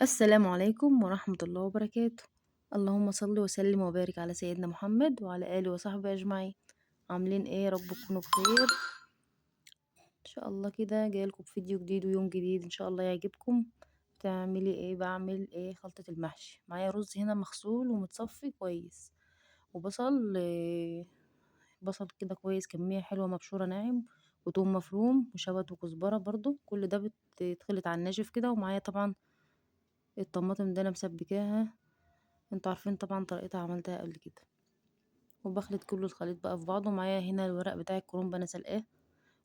السلام عليكم ورحمة الله وبركاته. اللهم صل وسلم وبارك على سيدنا محمد وعلى آله وصحبه أجمعين. عاملين ايه؟ يا رب تكونوا بخير ان شاء الله. كده جايلكم بفيديو جديد ويوم جديد ان شاء الله يعجبكم. بتعملي ايه؟ بعمل ايه؟ خلطة المحشي. معايا رز هنا مغسول ومتصفي كويس، وبصل بصل كده كويس، كمية حلوة مبشورة ناعم، وتوم مفروم وشبت وكزبرة برضو، كل ده بتتخلط على الناشف كده. ومعايا طبعا الطماطم ده انا مسبكاها، انتوا عارفين طبعا طريقتها، عملتها قبل كده. وبخلط كل الخليط بقى في بعضه. معايا هنا الورق بتاع الكرنب انا سلقاه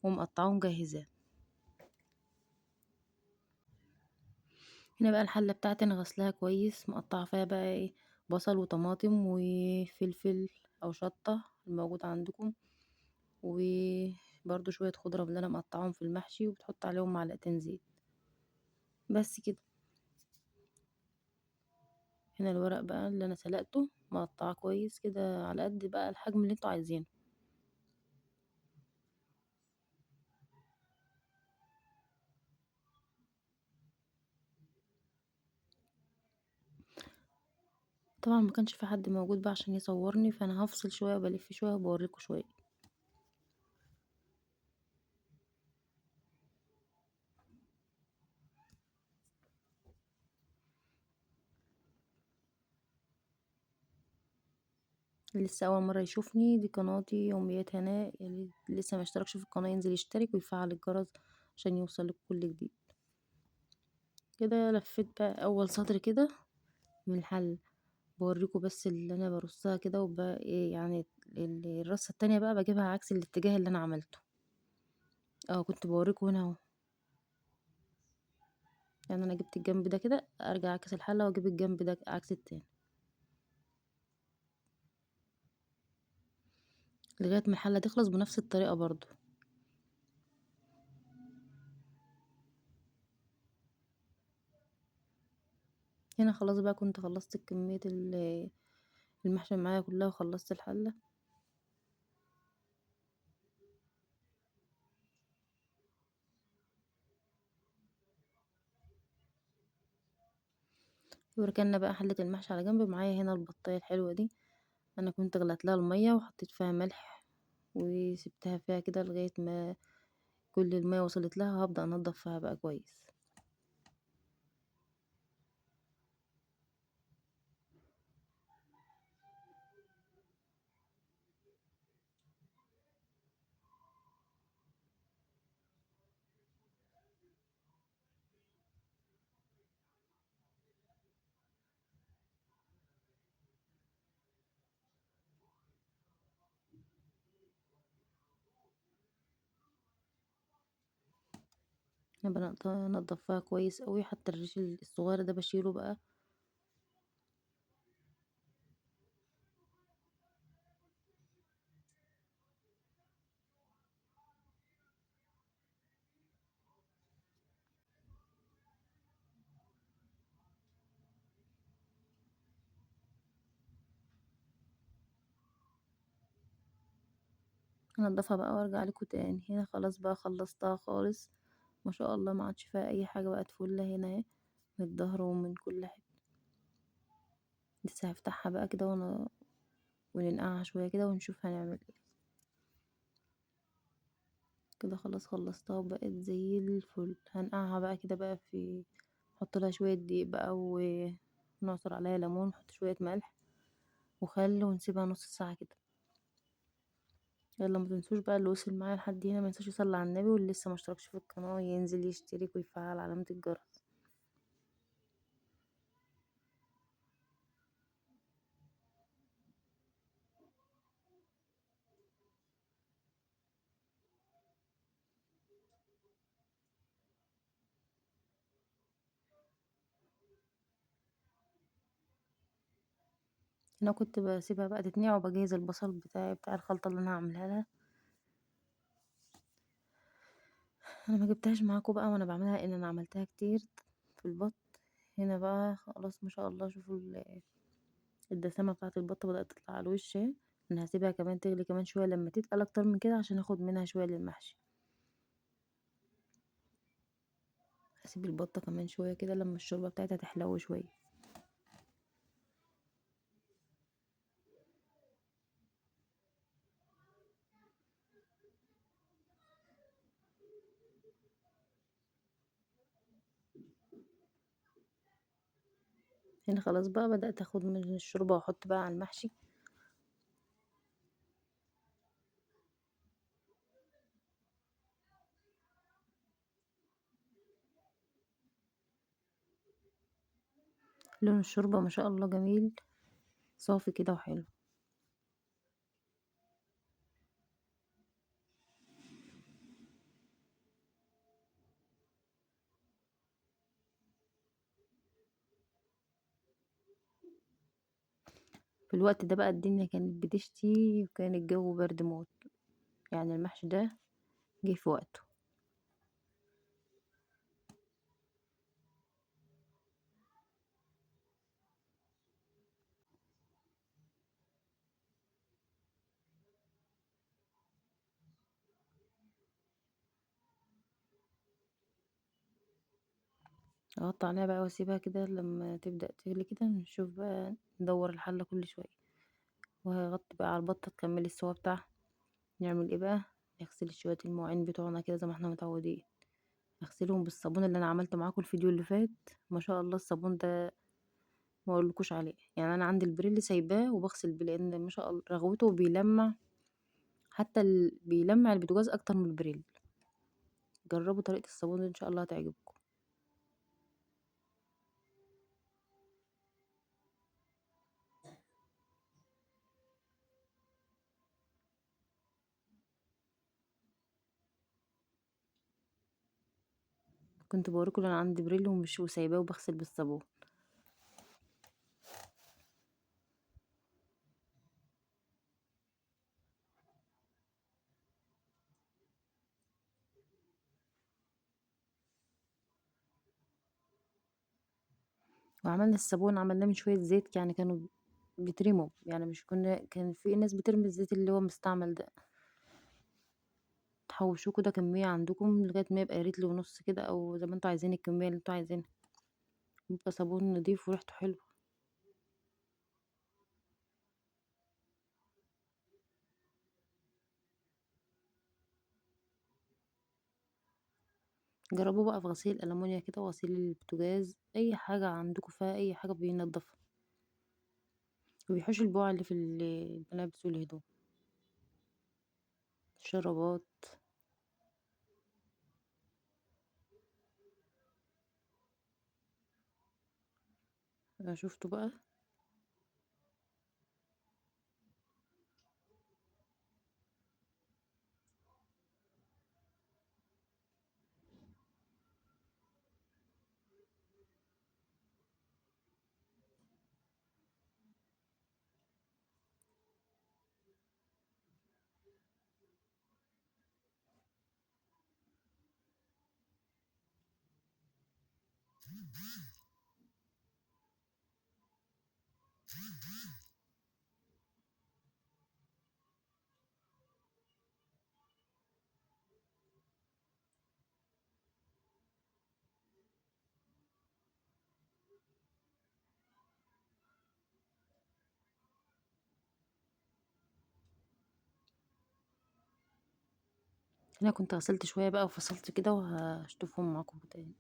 ومقطعاه ومجهزاه. هنا بقى الحلة بتاعتي انا غسلاها كويس، مقطعه فيها بقى ايه، بصل وطماطم وفلفل او شطه الموجود عندكم، وبرده شوية خضرة اللي انا مقطعاهم في المحشي، وبتحط عليهم معلقتين زيت بس كده. هنا الورق بقى اللي انا سلقته مقطعاه كويس كده على قد بقى الحجم اللي انتوا عايزينه. طبعا ما كانش في حد موجود بقى عشان يصورني، فانا هفصل شوية وبلف شوية وبوريكم شوية. لسه اول مرة يشوفني، دي قناتي يوميات هناء، اللي لسه ما اشتركش في القناة ينزل يشترك ويفعل الجرس عشان يوصل لكم كل جديد. كده لفيت بقى اول سطر كده من الحل، بوريكم بس اللي انا برصها كده، وبقى ايه يعني الرصه التانية بقى بجيبها عكس الاتجاه اللي انا عملته. كنت بوريكم هنا اهو، يعني انا جبت الجنب ده كده، ارجع عكس الحلة واجيب الجنب ده عكس التاني لغاية ما الحلة تخلص بنفس الطريقة برضو. هنا خلاص بقى كنت خلصت كمية المحشي معايا كلها، وخلصت الحلة. وركننا بقى حله المحشي على جنب. معايا هنا البطايه الحلوة دي، انا كنت غلت لها المية وحطيت فيها ملح وسبتها فيها كده لغاية ما كل المية وصلت لها. هبدا انضف فيها بقى كويس. انا بنضفها كويس قوي، حتى الريش الصغير ده بشيله بقى. انضفها بقى وارجع لكم تاني. هنا خلاص بقى خلصتها خالص ما شاء الله، ما عادش فيها اي حاجة، بقت فله هنا اهي من الظهر ومن كل حتة. لسه هفتحها بقى كده وننقعها شوية كده ونشوف هنعمل ايه. كده خلاص خلصتها وبقت زي الفل. هنقعها بقى كده بقى في، نحط لها شوية دقيق بقى ونعصر عليها ليمون، ونحط شوية ملح وخل، ونسيبها نص ساعة كده. يلا ما تنسوش بقى اللي وصل معايا لحد هنا ما ينساش يصلي على النبي، واللي لسه ما اشتركش في القناة ينزل يشترك ويفعل علامة الجرس. انا كنت بسيبها بقى تتنقع وبجهز البصل بتاعي بتاع الخلطة اللي انا هعملها لها. انا ما جبتهاش معاكم بقى وانا بعملها لان انا عملتها كتير في البط. هنا بقى خلاص ما شاء الله، شوفوا الدسامه بتاعه البط بدات تطلع على الوش اهي. انا هسيبها كمان تغلي كمان شوية لما تتقل اكتر من كده عشان اخد منها شوية للمحشي. اسيب البطة كمان شوية كده لما الشوربة بتاعتها تحلو شوية. هنا خلاص بقى بدأت اخد من الشوربة واحط بقى على المحشي. لون الشوربة ما شاء الله جميل، صافي كده وحلو. في الوقت ده بقى الدنيا كانت بتشتي وكان الجو برد موت، يعني المحشي ده جه في وقته. اغطي عليها بقى واسيبها كده لما تبدأ تغلي كده، نشوف بقى ندور الحلة كل شوية، وهغطي بقى على البطة تكمل السوا بتاعها. نعمل ايه بقى؟ نغسل شوية المواعين بتوعنا كده زي ما احنا متعودين، اغسلهم بالصابون اللي انا عملته معاكم الفيديو اللي فات. ما شاء الله الصابون ده ما اقولكوش عليه، يعني انا عندي البريل سايباه وبغسل بيه، لان ما شاء الله رغوته بيلمع، حتى بيلمع البوتاجاز اكتر من البريل. جربوا طريقة الصابون دي ان شاء الله هتعجبكم. كنت بوريكم ان انا عندي بريل ومش وسايباه وبغسل بالصابون. وعملنا الصابون، عملناه من شوية زيت، يعني كانوا بيترموا، يعني مش كنا، كان في ناس بترمي الزيت اللي هو مستعمل ده. تحوشوه كده كمية عندكم لغاية ما يبقى ريتل ونص كده، او زي ما انتوا عايزين الكمية اللي انتوا عايزينها، بيبقى صابون نضيف وريحته حلوة. جربوه بقى في غسيل الألمونيا كده وغسيل البوتاجاز، اي حاجة عندكم فيها اي حاجة بينضفها، وبيحوش البقع اللي في الملابس والهدوم، الشرابات. شفتوا بقى؟ انا كنت غسلت شوية بقى وفصلت كده، وهشطفهم معاكم تاني.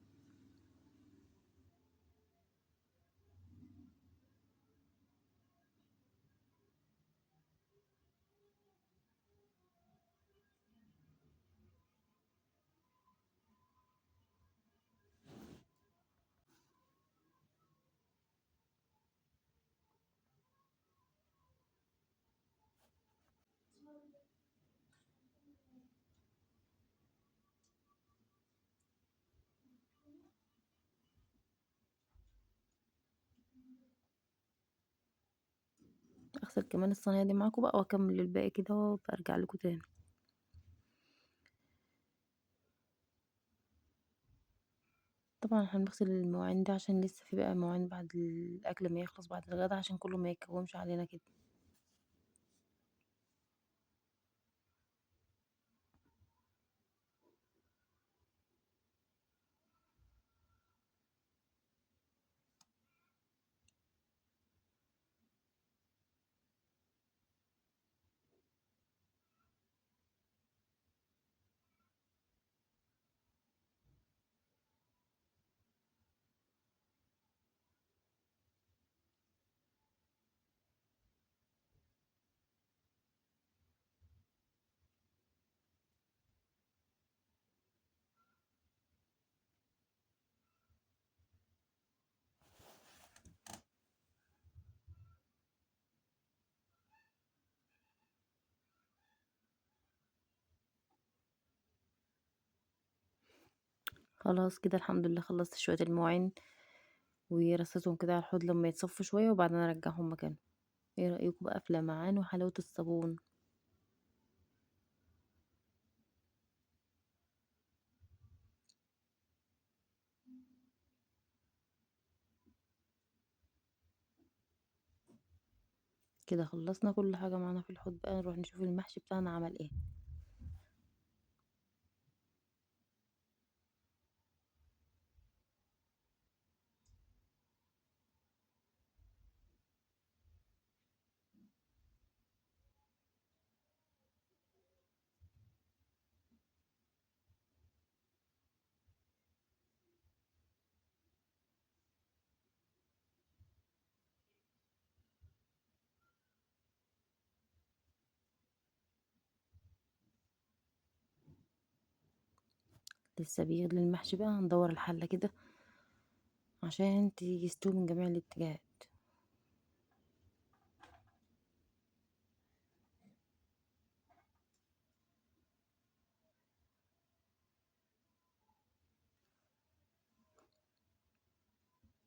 اغسل كمان الصينية دي معاكم بقى واكمل الباقي كده وارجع لكم تاني. طبعا احنا بنغسل المواعين دي عشان لسه في بقى مواعين بعد الاكل ما يخلص بعد الغدا، عشان كله ما يتكومش علينا كده. خلاص كده الحمد لله خلصت شوية المواعين ورصيتهم كده على الحوض لما يتصفوا شوية، وبعدين ارجعهم مكانهم. ايه رأيكم بقى في لمعان وحلاوة الصابون؟ كده خلصنا كل حاجة معانا في الحوض. بقى نروح نشوف المحشي بتاعنا عمل ايه. لسه بيغلي المحشي بقى، هندور الحلة كده عشان يستوي من جميع الاتجاهات.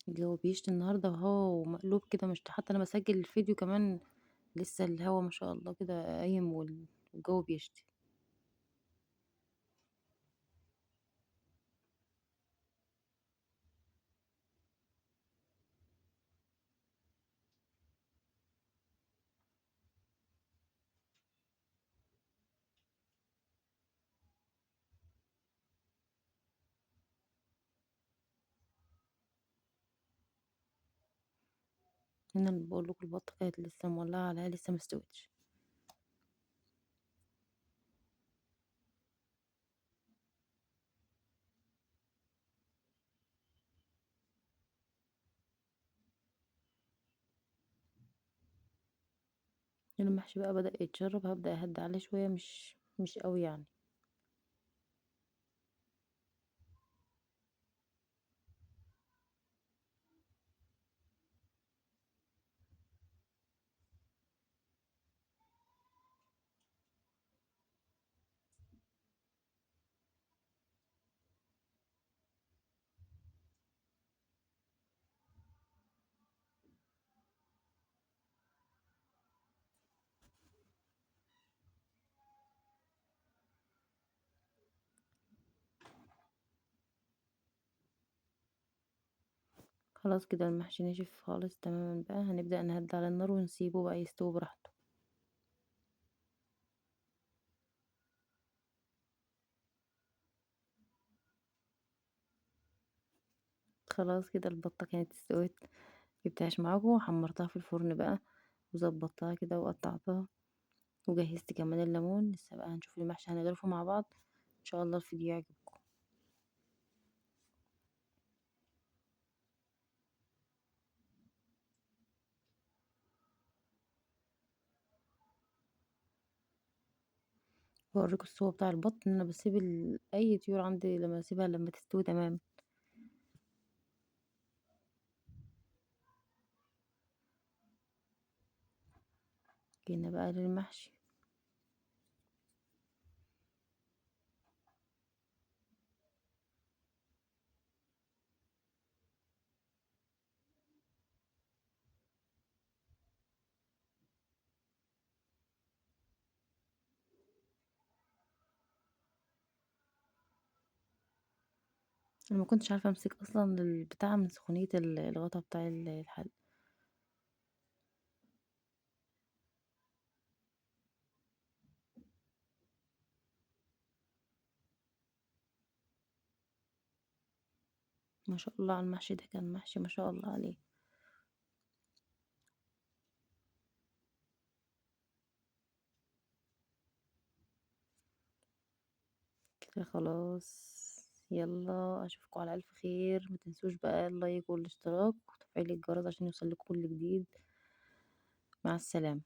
الجو بيشتي النهارده وهو مقلوب كده، مش حتى انا بسجل الفيديو كمان لسه الهوا ما شاء الله كده قايم والجو بيشتي. هنا اللي بقول لكم البطه كانت لسه مولعه عليها، لسه ما استوتش. المحشي بقى بدأ يتشرب، هبدأ اهدي عليه شويه، مش قوي يعني. خلاص كده المحشي نشف خالص تماما بقى، هنبدأ نهدي على النار ونسيبه بقى يستوي براحته. خلاص كده البطة كانت استوت، جبتهاش معاكم وحمرتها في الفرن بقى وظبطتها كده وقطعتها وجهزت كمان الليمون. لسه بقى هنشوف المحشي هنغرفه مع بعض ان شاء الله الفيديو يعجبكم. بوريكم الصورة بتاع البط، ان انا بسيب اي طيور عندي لما اسيبها لما تستوي تمام. جينا بقى للمحشي. انا ما كنتش عارفه امسك اصلا البتاع من سخونيه الغطا بتاع الحل. ما شاء الله على المحشي ده، كان محشي ما شاء الله عليه. كده خلاص، يلا اشوفكم على الف خير. ما تنسوش بقى اللايك والاشتراك وتفعيل الجرس عشان يوصلكم كل جديد. مع السلامه.